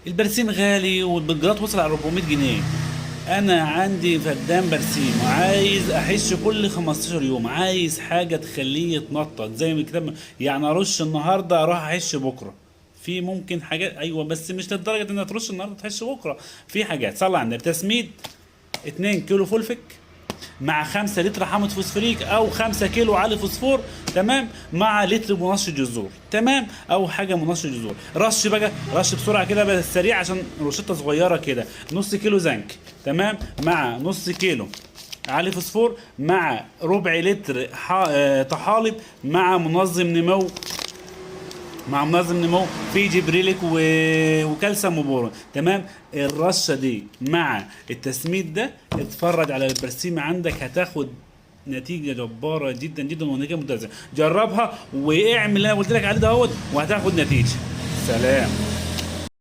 البرسيم غالي والبجرات وصل على 400 جنيه. انا عندي فدان برسيم وعايز احش كل 15 يوم، عايز حاجة تخليه يتنطط زي ما الكتاب، يعني ارش النهارده اروح احش بكره. في ممكن حاجات ايوه، بس مش لدرجة انها ترش النهارده تحش بكره. في حاجات صلى على النبي، تسميد 2 كيلو فولفيك مع 5 لتر حامض فوسفوريك او 5 كيلو عالي فوسفور، تمام، مع لتر منشط جذور، تمام، او حاجة منشط جذور. رش بقى، رش بسرعة كده بس سريع عشان روشته صغيرة كده، نص كيلو زنك، تمام، مع نص كيلو عالي فوسفور مع ربع لتر طحالب مع منظم نمو، مع منظم نمو في جبريليك وكالسيوم وبورون، تمام. الرشه دي مع التسميد ده، اتفرج على البرسيم عندك، هتاخد نتيجة جبارة جدا جدا ونتيجة ممتازة. جربها واعمل اللي انا قلت لك عليه دهوت وهتاخد نتيجة. سلام.